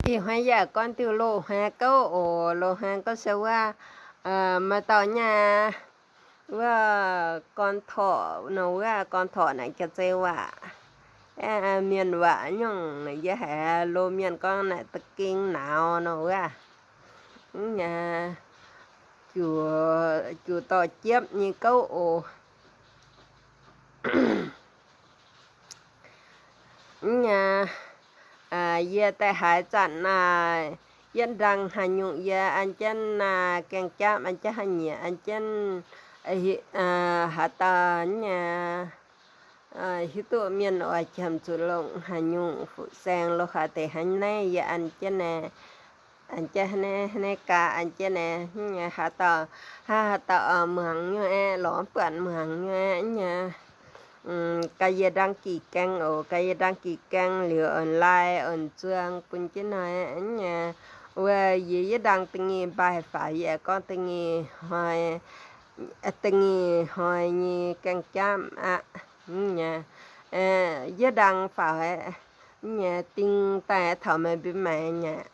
Ih hnoi yie gorngv diuh loz-hnoi gouv oc. Loz-hnoi gouv se wuov, maaih dauh nyei wuov gorn torqc nor, wuov gorn torqc naaic jaax zei waac, mienh waac nyungc, yie haiz loz mienh gorngv naaic da'geng nauz nor wuov. Mv nyei, juqc dorh jiepv nyei gouv oc. Mv nyei, yie daaih haaix zanc naaic, yietv ndaang haaix nyungc yie an jienv naaic gaeng jaapv, an jienv haaix nyungc, an jienv haaix dauh nyei, hiuv duqv mienh oix qiemx zuqc longc haaix nyungc fuqv saeng lo haaix deix hnangv naaiv yie an jienv naaic, an jienv naaiv, naaiv gaax an jienv naaic, haaix dauh, haaix dauh muangx nyei aeqv, lorz buatc muangx nyei aeqv nyei. Gaax yie ndang gic gaeng oc. Gaax yie ndang gic gaeng liuz, oix lai oix zuang bun jienv hnoi nyei. Wuov yie yietv ndaang da'nyeic mbaaih faaux, yie aengx gorngv da'nyeic hnoi, da'nyeic hnoi nyei gaeng jaapv aqv. Yietv ndaang faaux nyei ding daaih taux meih mbuo maengx nyei.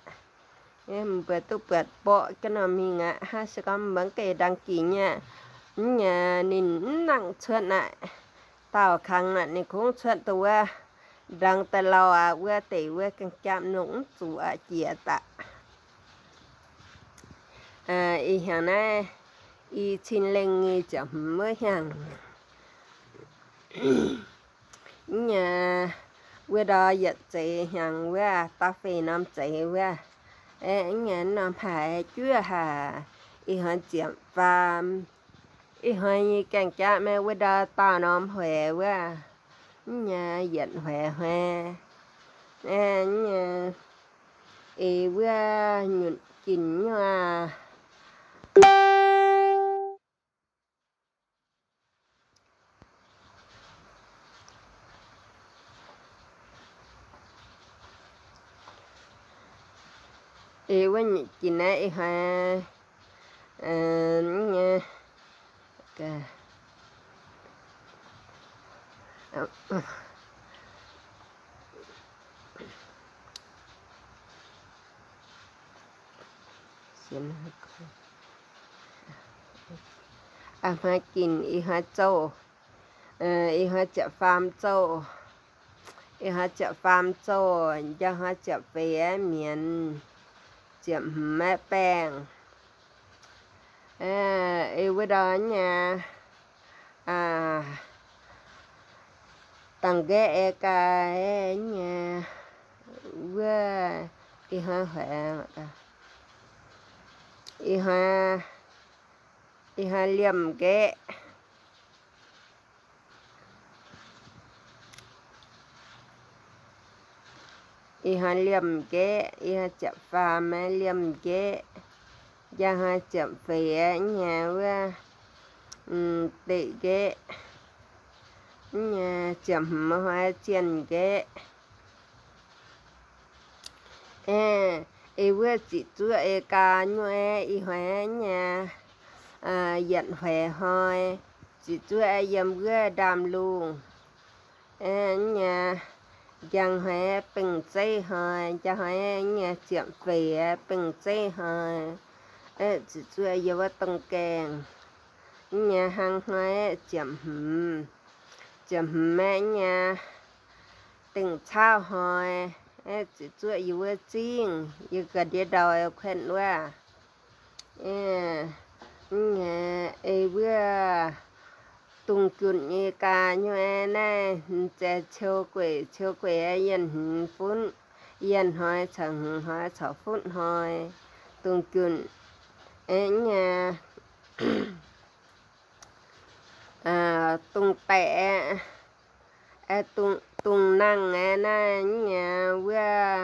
Mbuo duqv buatc borqv jienv nor mingh aqv. Hnangv se gorngv mbuo gengh ndang gic nyei, mv nyei ninh mv nangc cuotv naaic. Daauh kangx naaic ninh kungx cuotv duqv wuov, ndangx daaih lauh aqv, wuov deix wuov gaeng jaapv longc mv zuqc aqv, jiex daaih. Ih hnyangx naaiv i cin lengh nyei ziepc hmz wuov hnyangx. Mv nyei, wuov ndau yietc zeix hnyangx wuov, da'feix norm zeix wuov. Mv nyei norm haiz juov haic, ih hnoi ziepc faam. Ih hnoi nyei gaeng jaapv maiv wuov ndau daauh norm hueix wuov. Mv nyei yietc hueix hnoi. Mv nyei, ih wuov nyutc ginc nyei aav. Ih wuov nyutc ginc naaiv ih hnoi nyei a'hnoi ginc, ih hnoi zouh, ih hnoi ziepc faam zouh, ih hnoi ziepc faam zouh, njang hnoi ziepc feix aeqv mienz, ziepc hmz aeqv baengh. Ih wuov ndau nyei, dangh nqaeqv aeqv, gaax nyei wuov, ih hnoi, ih hnoi liemh nqaeqv. Ih hnoi liemh nqaeqv, ih hnoi ziepc faam aeqv, liemh nqaeqv. Njang hnoi ziepc feix aeqv, nyei wuov, deqc nqaeqv. Nyei ziepc hmz hnoi zienh nqaeqv. Ih wuov ziqc zuoqv ei gaax nyei, ih hnoi nyei yietc hueix hnoi, ziqc zuoqv yiem wuov ndaamv-lungh. Nyei njang hnoi bengh zeiv hnoi, njang hnoi nyei ziepc feix bengh zeiv hnoi. Ziqc zuoqv yiem wuov dongh gaengh. Nyei hnangv hnoi ziepc hmz, ziepc hmz aeqv, nyei dengh caauv hnoi. Ziqc zuoqv yiem wuov zingh, yiem ga'ndiev ndau kuenv wuov. Nyei ei wuov dungz junh nyei gaax nyei naaiv, m'zeiz ciou gueic, ciou gueic aeqv, yienh hmz funv, yienh hnoi caux hmz hnoi caux funv hnoi. Dungz junh aeqv, nyei dungz daeqc aeqv, dungz nangh aeqv, naaiv nyei wuov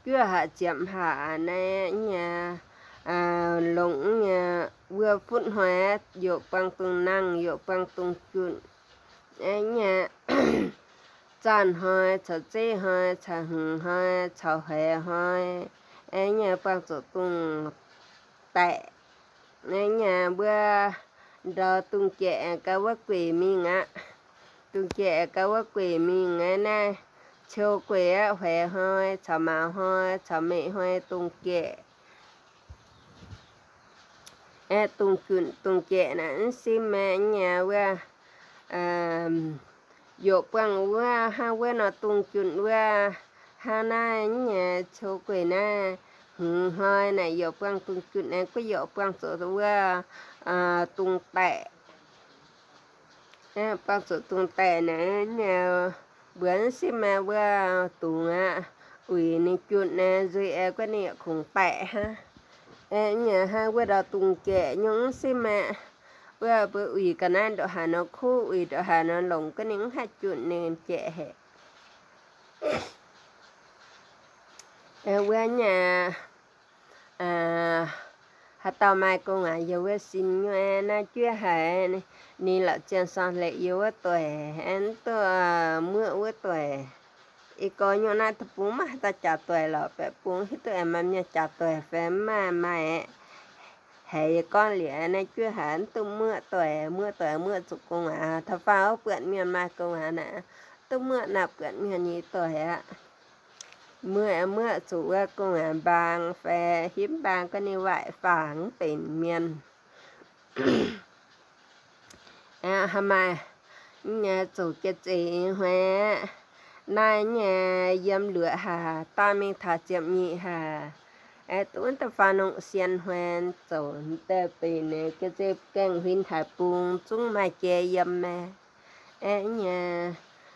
juov haac ziepc haac naaiv nyei longc nyei wuov funv hnoi aeqv, yaac buangh dungz nangh, yaac buangh dungz junh aeqv, nyei zaanh hnoi caux zeiv hnoi caux hmz hnoi caux haiz hnoi aeqv, nyei buangh zoux dungz daeqc. Nyei mbuo ndau dungz jieqv aengx gauh wuov gueic mingh aqv. Dungz jieqv aengx gauh wuov gueic mingh aeqv, naaiv ciou gueic aqv, huaix hnoi caux mauz hnoi caux meix hnoi dungz jaeqc. Aeqv, dungz junh dungz jaeqc naaic mv simv aqv. Nyei wuov, yaac buangh wuov hnangv wuov nor dungz junh wuov, hnangv naaiv nyei ciou gueic naaiv hmz hnoi naaic yaac buangh dungz junh naaiv, guov yaac buangh zuqc wuov dungz daeqc. Buangh zuqc dungz daeqc naaic, mbuo mv simv aqv, wuov dungz aqv, uix ninh junh naaiv nzuih aeqv, guov ninh yaac kungx daeqc hnangv. Aeqv, nyei hnangv wuov ndau dungz jaeqc nyungc mv simv aqv. Wuov mbuo uix ga'naaiv ndongc haaix nor kuv, uix ndongc haaix nor longc, guov ninh mv haih junh ninh jaeqc haic. Wuov nyei haaix dauh maaih gu'nguaaz yiem wuov sin nyuoqv naaiv juov haic, ninh la'zien sorng leiz yiem wuov doic, aeqv, mv duqv muoqv wuov doic. Ih gorx nyungc naaiv deic-bung maiv maaih haaix dauh jaax doic lorqc, baeqc bung hiuv duqv aengx maaih mienh jaax doic fai mv maaih, maaih aeqv. Haiz yie gorngv liuz naaiv juov haic, mv duqv muoqv doic, muoqv doic muoqv zuqc gu'nguaaz. Taux faanh wuov buonc mienh maaih gu'nguaaz naaic, duqv muoqv naaic buonc mienh nyei doic aqv. Muoqv, muoqv zuqc wuov gu'nguaaz mbaang fai hipv mbaang, guov ninh waaic faang mv benx mienh. Aa, haaix maaih nyei zoux jiex zeiz hnoi aqv. Naaiv nyei yiem luoqc haac, daaih mingh taux ziepc nyeic haac. Aeqv, duqv daaih faaux nongc sien hnoi zoux daaih benx jiex zeiz gaengh huin haaix bung zungv maaih jai yiem maah. Aeqv, nyei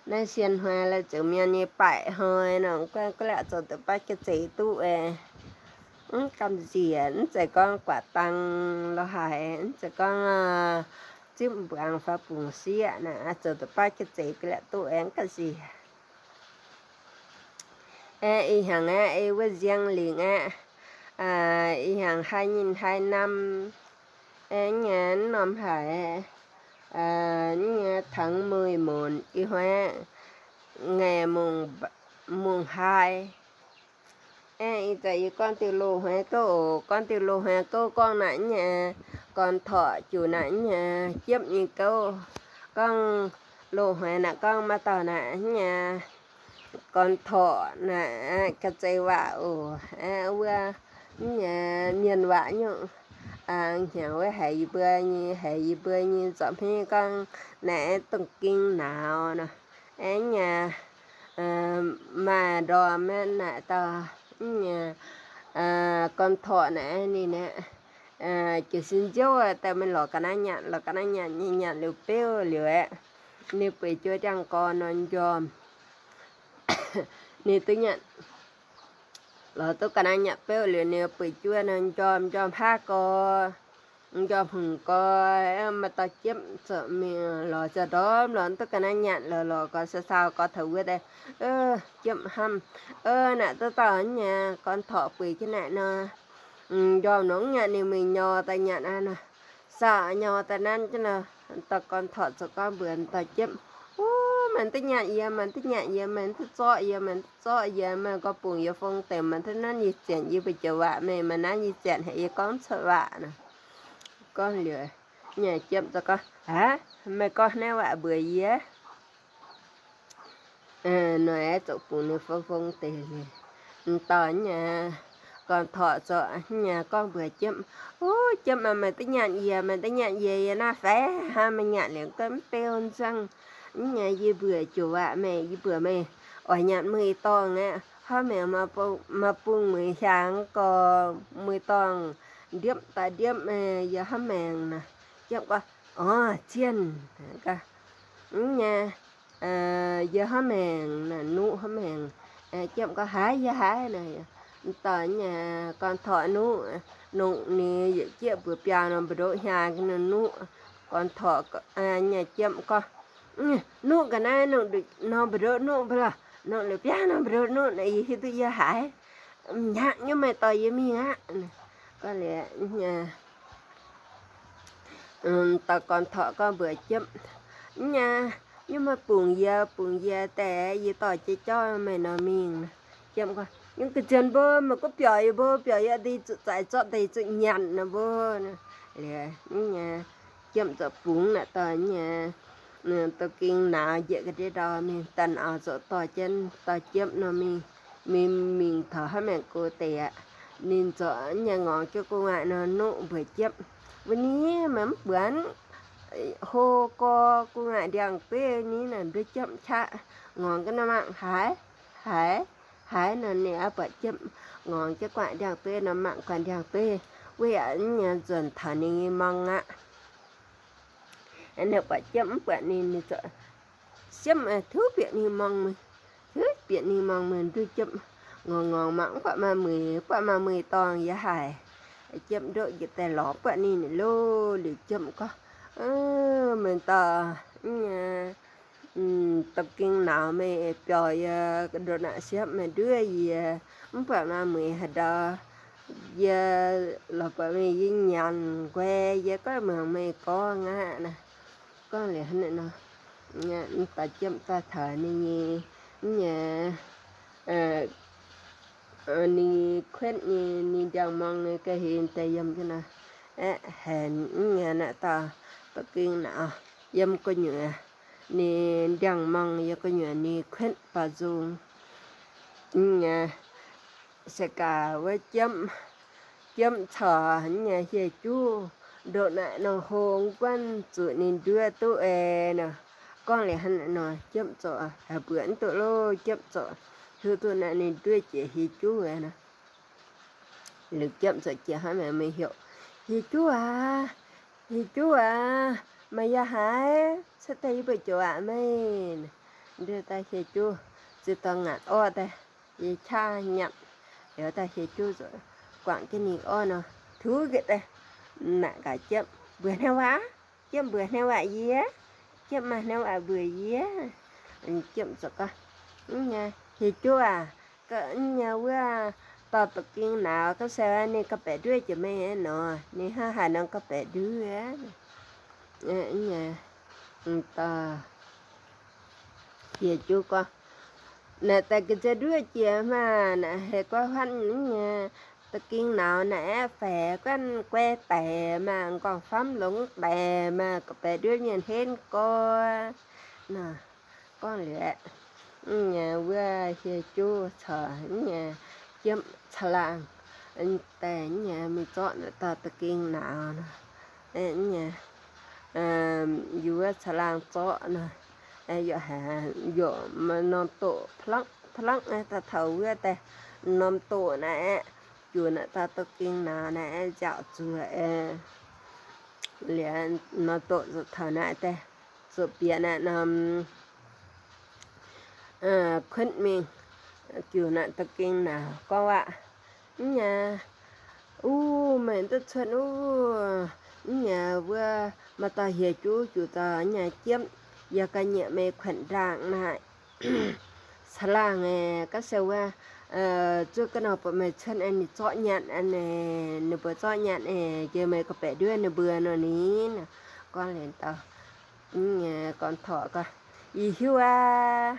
naaiv sien hnoi la'ziouc mienh nyei baeqc hnoi nor, guov la'zoux deix baav jiex zeiz duqv aeqv. Mv gamh nziex, mv zeiz gorngv guaax dang lorz haaix, mv zeiz gorngv zipv mbuangz fai bungx sieqv naaic, zoux deix baav jiex zeiz guov la'duqv aeqv, mv gamh nziex. Aeqv, ih hnyangx aeqv, ei wuov nziang lingc aeqv, ih hnyangx haih nyinh haih nam, aeqv, nyei norm haic, nyei tengx mueiz munc ih hnoi ngaengc mungc haaix. Aeqv, ih zanc yie gorngv diuh loz-hnoi gouv oc. Gorngv diuh loz-hnoi gouv gorngv naaic nyei gorn-torqc juqc naaic nyei jiepv nyei gouv. Gorngv loz-hnoi naaic gorngv maaih dauh naaic nyei gorn-torqc naaic ga'zeix waac oc. Wuov nyei mienh waac nyungc hnyangx wuov haiz yie mbuo nyei, haiz yie mbuo nyei nza'hmien gorngv naaic dongh ging nauz nor. Aeqv, nyei maaih ndorm naaic dauh nyei gorn-torqc naaic ninh aeqv, jiez sin nziouv daaih mingh lorz ga'naaiv nyanc, lorz ga'naaiv nyanc, nyanc liuz beuv liuz aeqv, ninh bueix jienv ndiangx-gorn nor njormh. Ninh duqv nyanc, lorz duqv ga'naaiv nyanc beuv liuz ninh bueix jienv nor njormh, njormh haav gorx, njormh hmz gorx, maaih dauh jiepv zoux mingh lorz ziangh ndorm lorz duqv ga'naaiv nyanc lorz lorz gorx, sau sau gorx taux wuov deix, jiepv hnamv, naaic duqv dauh nyei gorn-torqc bueix jienv naaic nor, njormh nongx nyanc ninh mingh nyorx daaih nyanc aqv nor. Sau nyorx daaih nanv jienv nor, dauh gorn-torqc zoux gorngv mbuox dauh jiepv, Ov, meih duqv nyanc yie, meih duqv nyanc yie, meih duqv zorqv yie, meih duqv zorqv yie, meih gorngv bungx yie fong deix, meih duqv nanv yie zienc, yie mbuo joux waac meih, meih nanv yie zienc haic, yie gorngv cuotv waac nor. Gorngv liuz, nyei jiepv zoux gorngv, Aav, meih gorngv naaiv waac mbuox yie? Nor aeqv, zoux bungx ninh fong fong deix liuz, dauh nyei gorn-torqc zoux nyei gorngv mbuox jiepv, Ov, jiepv aac, meih duqv nyanc yie, meih duqv nyanc yie, yie naaiv faix hnangv, meih nyanc liuz ga'mv beu nzangv. Nyei yie mbuox joux waac meih, yie mbuox meih oix nyanc mueiz-dorngh aqv. Hnamv maengc, maaih bung mueiz hiaangx gorx, mueiz-dorngh ndiepv daaih ndiepv, yie hnamv maengc nor. Jiepv gorngv, Ov, zienh, nyei yie hnamv maengc, nuqv hnamv maengc. Jiepv gorngv, Haiz, yie haiz nor. Dauh nyei gorn-torqc nuqv, nongc ninh yietc jieqv mbuox biaa norm mbu'ndoqv hnyangx, ninh nuqv. Gorn-torqc nyei jiepv gorngv, Nuqv ga'naaiv nongc norm mbu'ndoqv nuqv mv baac lorqc, nongc liuz biaa norm mbu'ndoqv nuqv naaic, yie hiuv duqv yie haiz. M'nyaangc nyei, meih dorh yie mingh aqv. Gorngv liuz, dauh gorn-torqc gorngv mbuox jiepv, Nyei, nyei meih bungx yie, bungx yie daaih yie dorh jienv jauv meih nor mingh. Jiepv gorngv, Nyungc ga'zien mbuo, meih gunv biaux yie mbuo, biaux yie ndeic zuqc zaaix zorqv ndeic zuqc nyanc nor mbuo. Liuz, nyei jiepv zoux bungx naaic dorh nyei Da'gingh nauz njiec ga'ndiev ndau mingh, daaih nauz zoux dorh jienv dorh Jepv nor mingh, mingh mingh taux haaix maengx go deix aqv. Ninh zorqv nyei ngorc jienv gu'nguaaic nor nuqv mbuox Jepv, Wuov ni meih mv buatc hlo gorx gu'nguaaic ndiangx-dueiv ni naaic nduov Jepv qaqv ngorc ga'naaiv mangc haaix, haaix, haaix nor ninh aqv buatc Jepv ngorc jienv gu'nguaaic ndiangx-dueiv nor mangc gu'nguaaic ndiangx-dueiv wuov yaac nyei nzuonx taux ninh nyei morng aqv. Ninh buatc Jepv mv buatc ninh, ninh zorqv siemv tiuv bieqc ninh morng mingh, tiuv bieqc ninh morng mingh nduov Jepv ngorc ngorc mangc mv buatc maaih mueiz, mv buatc maaih mueiz dorngh yaac haic. Jepv ndoqv njiec daaih lorz buatc ninh, ninh loz liuz Jepv gorngv, Meih dauh, da'gingh nauz meih biaux yie ndongc naaic siepv meih nduov yie, mv buatc maaih mueiz haaix ndau. Yie lorz buatc meih yie nyanc nqoi, yie goiv muangx meih gorngv aqv naaic. Gorngv liuz hnangv naaic nor, dauh Jepv daaih taux ninh nyei, nyei, ninh kuetv nyei, ninh ndiangx-morng nyei ga'hlen daaih yiem jienv nor, aeqv, haiz nyei naaic dauh da'gingh nauz yiem gu'nyuoz, ninh ndiangx-morng yiem gu'nyuoz, ninh kuetv baaux nzung. Nyei se gaax wuov Jepv, Jepv caux nyei hieh juv ndongc naaic nor hlo guanh zuqc ninh nduov duqv ei nor. Gorngv liuz hnangv naaic nor, Jepv zorqv haaix mbuoqc mv duqv loh, Jepv zorqv hiuv duqv naaic ninh nduov jiex hieh juv ei nor. Liuz Jepv zorqv jiex hnangv naaic mingh heuc, Hieh juv aac, hieh juv aac, meih yaac haaix cuotv daaih yie mbuo joux aqv meih. Nduov daaih hieh juv ziouc dorh ngaatc orv daaih, yie qaqv nyapc. Liuz daaih hieh juv guangc jienv ninh orv nor, tuv njiec daaih naaic gaax Jepv, Mbuox hnangv waac, Jepv mbuox hnangv waac yie, Jepv maaih hnangv waac mbuox yie. Jepv zorqv gorngv, Hieh juv aac, nyei wuov dauh da'gingh nauz gorngv se ninh gauh baeqc nduov jiex meih nor, ninh hnangv haaix nor gauh baeqc nduov. Hieh juv gorngv, Naaic daaih ga'nziex nduov jiex maah, naaic haiz guai huan nyei da'gingh nauz naaic aeqv, faix guanh guai daic maah, nqorngv famv longx daic maah, gauh baeqc nduov mienh henv gorx. Nor, gorngv liuz aeqv, wuov hieh juv caux nyei Jepv caangh laangh daaih nyei mingh zorqv naaic dauh da'gingh nauz nor, nyei, yiem wuov caangh laangh zorqv nor, yaac haiz yaac norm doqc plangv plangv daaih taux wuov daaih, norm doqc naaiv aeqv, juoz naaic dauh da'gingh nauz naaiv aeqv nziaauc zuoqc, liuz norm doqc zuqc taux naaiv daaih, zuqc bieqc naaiv norm kuotv mingh, juoz naaic da'gingh nauz gorngv waac, Nyei, uv, meih duqv cuotv uv, nyei wuov maaih dauh hieh juv juqc dauh nyei Jepv, yie ganh nyiec meih kuonx ndaangc naaic. Caangh laangh aeqv, gorngv se wuov zuov ga'naaiv buatc meih cuotv aeqv, ninh zorqv nyanc aeqv, ninh mbuo zorqv nyanc aeqv, jiex meih gauh baeqc nduov ninh mbuo nor ni. Gorngv liuz dauh gorn-torqc gorngv, Yie hiuv aqv.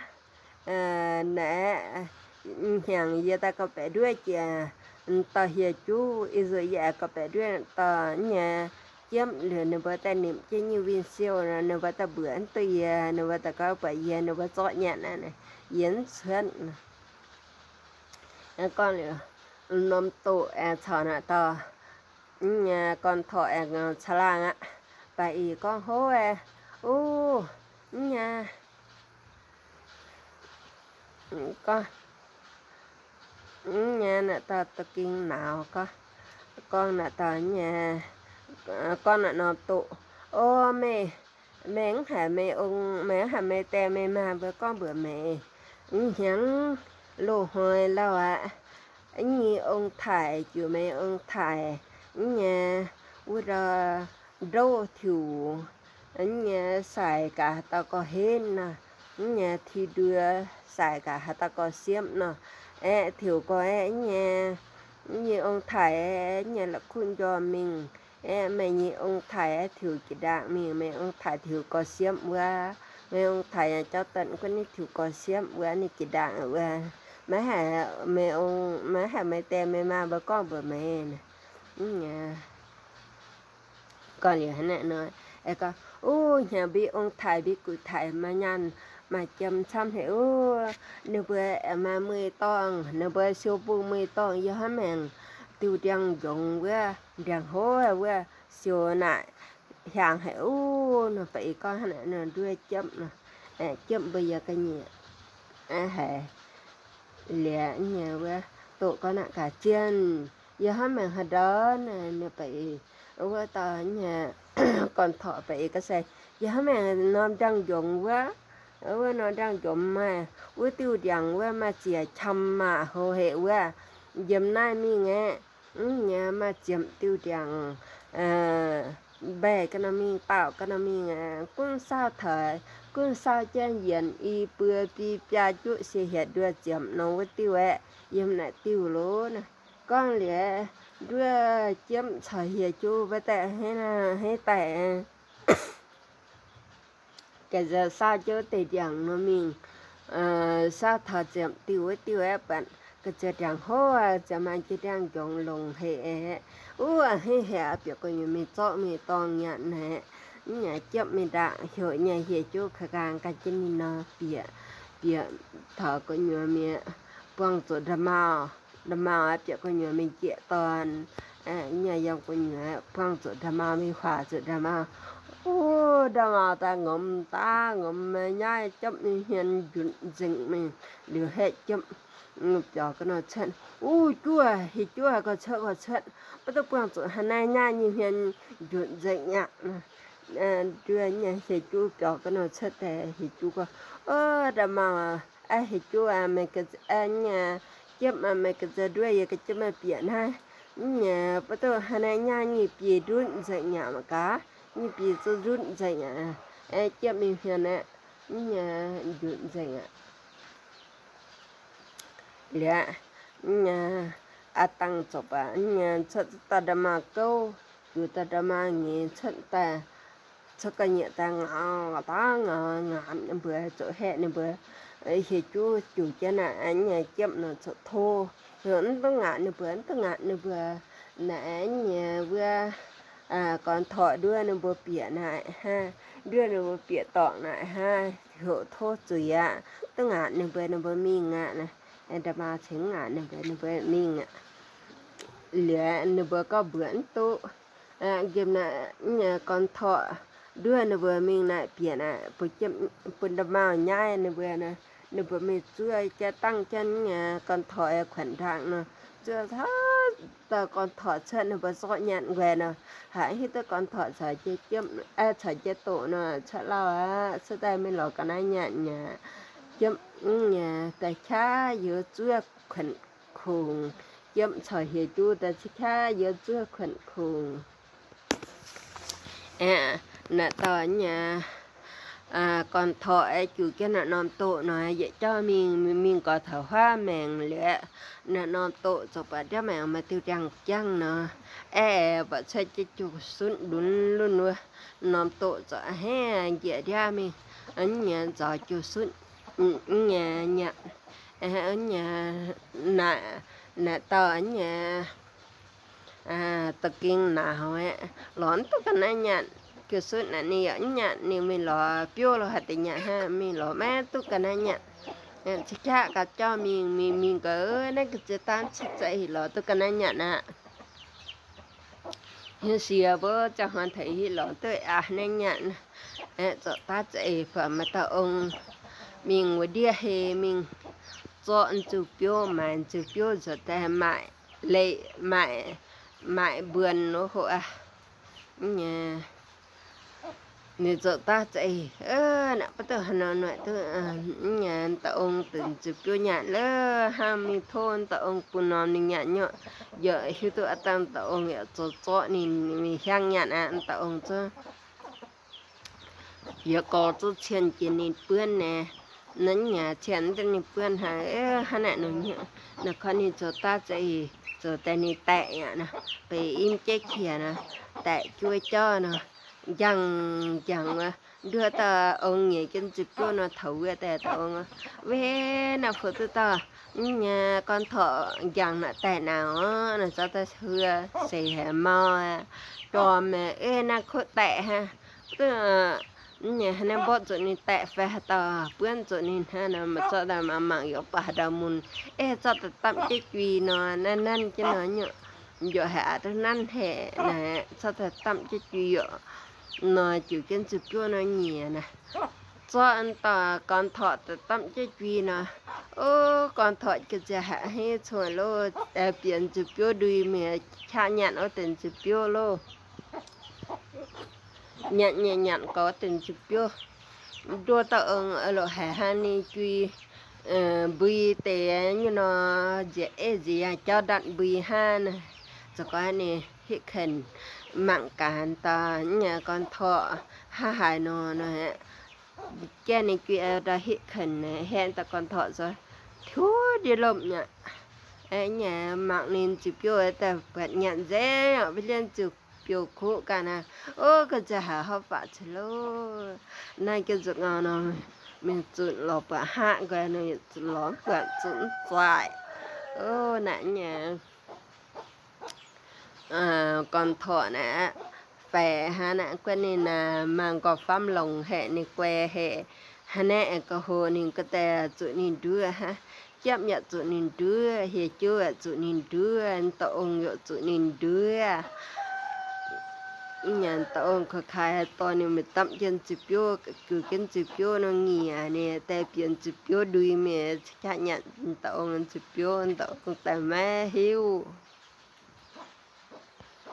Naaiv hnyangx yie daaih gauh baeqc nduov jiex dauh hieh juv, ih nzunc yie aengx gauh baeqc nduov dauh nyei Jepv. Liuz ninh mbuo daaih nimc jienv nyei win-siou, ninh mbuo daaih mbuoqc duqv yie, ninh mbuo daaih gorngv buatc yie, ninh mbuo zorqv nyanc aqv, yie mv cuotv. Gorngv liuz, norm doqc aengx caux naaic dauh gorn-torqc aengx caangh laangh aqv. Baaix ih gorngv, Hov aeqv, uv, nyei, gorngv, nyei naaic dauh da'gingh nauz gorngv, gorngv naaic dauh nyei, gorngv naaic norm doqc, O meih, meih mv haiz meih ong, meih mv haiz meih die meih maa mbuo gorngv mbuox meih, hnyangx loz-hnoi lauh aqv, nyei ong-taaix jiuc meih ong-taaix nyei wuov ndouv tiuc nyei saic gaax haaix dauh gorx henv nor, nyei ti nduov saic gaax haaix dauh gorx siepv nor, aeqv, tiuc gorx aeqv nyei, nyei ong-taaix aeqv nyei la'kuqv njormh mingh, aeqv, meih nyei ong-taaix aeqv tiuc jiex ndaangc mingh, meih ong-taaix tiuc gorx siepv wuov, meih ong-taaix yaac jauv daaih guanh ninh tiuc gorx siepv wuov, ninh jiex ndaangc wuov, maiv haiz meih ong, maiv haiz meih die meih maa mbuo gorngv mbuox meih. Gorngv liuz hnangv naaic nor, aeqv, gorngv, Uv, hnyangx mbi ong-taaix mbi guv-taaix maaih nyaanh maaih jiem camv haic uv. Ninh mbuo aengx maaih mueiz-dorngh, ninh mbuo siou bung mueiz-dorngh yiem hnangv maengc diuh ndiangx-njongz wuov, ndiangx-hov wuov siou naaic hiaangx haic uv. Nor ba'gi gorngv hnangv naaic nor nduov Jepv nor, Jepv mbuo yiem ga'nyiec haic liuz nyei wuov, doqc gorngv naaic gaax, Zienh, yiem hnangv maengc haaix ndau? Ninh ba'gi wuov dauh nyei gorn-torqc ba'gi gorngv se, Yiem hnangv maengc norm ndiangx-njongz wuov, wuov norm ndiangx-njongz maaih wuov diuh ndiangx wuov maaih ziec qam maac hlo haic wuov. Yiem naaiv mingh aeqv, mv nyei maaih ziepc diuh ndiangx mbaih ga'naaiv mingh, baaux ga'naaiv mingh, gunv saauv taux, gunv saauv jienv yienc i buo biei biaa juqv sie hietc nduoh ziepc nor wuov diuh aeqv, yiem naaic diuh loz. Gorngv liuz, nduov Jepv caux Hieh Juv mbuo daaih hnangv naaiv daaih ga'nziex saauv jienv wuov deix ndiangx nor mingh, saauv taux ziepc diuh wuov diuh aeqv, buatc ga'nziex ndiangx-hov ziouc maaih jiex ndiangx-njongz longc haic aeqv. Uv, a'hneiv haic aqv, bieqc gu'nyuoz mingh zorqv mingh dorngh nyanc naaic. Mv nyei Jepv mingh ndaangc heuc nyei Hieh Juv ka'ngaang gan jienv ninh nor bieqc, bieqc taux gu'nyuoz mingh buangh zuqc ndaa-maauh. Ndaa-maauh aeqv, bieqc gu'nyuoz mingh njiec dorn. Nyei yiem gu'nyuoz buangh zuqc ndaa-maauh, mingh huaax zuqc ndaa-maauh. Uv, ndaa-maauh daaih ngomz daav ngomz nyaiv Jepv nyei hmien njunc nzengc mingh. Liuz haeqv Jepv biaux ga'naaiv cuotv. Uv, juov, Hieh Juv haiz gorx cuotv gorx cuotv, mv duqv buangh zuqc hnangv naaiv nyaiv nyei hmien njunc nzengc aqv. Nduov nyei Hieh Juv biaux ga'naaiv cuotv daaih, Hieh Juv gorngv, O, ndaa-maauh, Hieh Juv aac, meih ga'nziex, Jepv aac, meih ga'nziex nduov yie ga'jiex meih bieqc naaiv. Mv nyei, mv duqv hnangv naaiv nyaiv nyei biei ndutv nzengc aqv mangc gaax. Nyei biei zuqc ndutv nzengc aqv. Jepv mingh hmien aeqv, mv nyei, ndutv nzengc aqv. Liuz, mv nyei, aa dangh zuqc baac, mv nyei, cuotv dauh ndaa-maauh gouv, juix dauh ndaa-maauh nyei cuotv daaih, cuotv ga'nyiec daaih ngaux, daav ngaux, ngaanc ninh mbuo, zuqc haeqv ninh mbuo. Hieh Juv juix jienv naaic, mv nyei, Jepv nor zuqc tov, heuc mv duqv ngaanc ninh mbuo, mv duqv ngaanc ninh mbuo. Naaic, mv nyei, wuov gorn-torqc nduov ninh mbuo bieqc naaic hnangv, nduov ninh mbuo bieqc dorngc naaic hnangv, heuc tov zuiz aqv, duqv ngaanc ninh mbuo, ninh mbuo mingh aqv. Ndaa-maauh cingx ngaanc ninh mbuo, ninh mbuo mingh aqv. Liuz ninh mbuo gorngv mbuoqc mv duqv. Nqemh naaic, mv nyei, gorn-torqc nduov ninh mbuo mingh naaic bieqc naaic, bun ndaa-maauh nyaiv ninh mbuo, ninh mbuo mingh zuov jaa dangh jienv, mv nyei, gorn-torqc kuonc ndaangc nor, zuov taux dauh gorn-torqc cuotv ninh mbuo zorqv nyanc nqoi nor, haiz hiuv duqv gorn-torqc caux jiex jiem, caux jiex doqc nor, cuotv lauh aqv, cuotv daaih mingh lorz ga'naaiv nyanc mi'aqv. Jiem, mv nyei, daaih qaqv youz zuov kuonc kungx. Jiem caux Hieh Juv daaih qaqv youz zuov kuonc kungx. Aeqv, naaic dauh nyei gorn-torqc aeqv, juix jienv naaic norm doqc nor, yietc jauv mingh, mingh gorx taux huaav maengc liuz, naaic norm doqc zoux baac ndiev maengc maaih diuh ndiangx-jangv nor, aeqv, buatc cuotv jienv jiu-sunv lunx lunx wuov. Norm doqc zoux a'hneiv njiec ndiev mingh, nyei nzaaux jiu-sunv, nyei nyanc, nyei naaic, naaic dauh nyei da'gengh nauz aeqv, lorz mv duqv ga'naaiv nyanc. Jiu-sunv naaic ninh yaac mv nyanc, ninh mingh lorz biouv lo haaix deix nyanc hnangv, mingh lorz maiv duqv ga'naaiv nyanc. Ceix qaqv gaax jauv mingh, mingh mingh gaax, naaiv ga'ziex daav ciev zaeqv lorz duqv ga'naaiv nyanc aqv. Hiuv sie mbuo ziangh hnoi taux hiuv lorz duqv aqv naaiv nyanc. Aeqv, zoux daav zaeqv faaux maaih dauh ong mingh wuov ndiev hei mingh zorqv nzuih biouv, maaiz nzuih biouv nzuonx daaih maaic leiz, maaic, maaic mbuonx wuov hoc aqv. Ninh zoux daav zaeqv, naaic baav duqv haaix nor naaic duqv, dauh ong deix nzuih biouv nyanc lorqc, hnangv mingh tov dauh ong bun norm ninh nyanc nyei. Yaac hiuv duqv aav dangh dauh ong yaac zoux zorqv ninh mingh hiaangx nyanc aqv. Dauh ong zungv yaac gorx zungv cien jiex ninh buonv naaic. Naaiv nyei cien daaih ninh buonv hnangv, hnangv naaic nor, naaic koi ninh zoux daav zaeqv, zoux daaih ninh daeqc aqv nor, beix im jeiv qiex nor, daeqc juov jauv nor, njang njang wuov. Nduov dauh ong nyeic jienv nzuih biouv nor, taux wuov daaih dauh ong, Weic naaic fu'juv dauh, mv nyei, gorn-torqc njang naaic daeqc naaic orqc. Naaic zorqv daaih huo seix haic mau, jorm, ei naaiv kuotv daeqc hnangv. duqv, mv nyei haaix nyungc mborqv zuqc ninh daeqv fai haaix dauh buonv zuqc ninh hnangv nor, maaih zorqv daaih mangc mangc yaac baac haaix dauh mun, eh, zorqv daaih damv jienv jui nor, nanv nanv jienv nor nyuoqc, yaac haiz aqc duqv nanv haic naaic, zorqv daaih damv jienv jui yaac nor, jiux jienv nzuih biouv nor nyiec naaic. Zorqv dauh gorn-torqc daaih damv jienv jui nor, o, gorn-torqc ga'nziaauc haic, hei, cuotv loh, bieqc nzuih biouv ndui mingh qaqv nyanc wuov deix nzuih biouv loh. Nyanc nyanc nyanc gorx wuov deix nzuih biouv, nduov dauh ong loc haiz hnangv ninh jui mbui deix nyei nor, nziex ei nziex yaangh jauv ndatv mbui hnangv. Zoux gau ninh hitv kenc mangc gaax dauh nyei gorn-torqc hnangv haaix nor nor, gaeqv ninh jui ndau hitv kenc haeqv dauh gorn-torqc zoux tiuv ndie lomh nyei. Nyei mangc ninh nzuih biouv daaih buatc nyanc nzengc, o, ba'lienh nzuih biouv kuv ganh naaic, o, ga'nziaauc haic, hopv faatv ceix loh. Naaiv jienv nzuqc ngau nor, mingh zunc lorz buatc hngaqv nqoi nor, yietc zunc lorz buatc zunc mv zaaic. O, naaic nyei gorn-torqc naaic, faix hnangv naaic, guaatv ninh naaic, mangc nqoi famv longx haic, ninh guai haic. Hnangv naaiv aengx ga'hlo ninh ga'daaih zuqc ninh nduov hnangv. Japv yaac zuqc ninh nduov, hieh jouv yaac zuqc ninh nduov, dauh ong yaac zuqc ninh nduov. Nyanc dauh ong koi kaaix haaix dorh ninh mingh damv jienv nzuih biouv, gux jienv nzuih biouv nor nyiec, ninh daaih bieqc nzuih biouv ndui mingh, qaqv nyanc dauh ong nzuih biouv, dauh ong daaih maiv hiuv.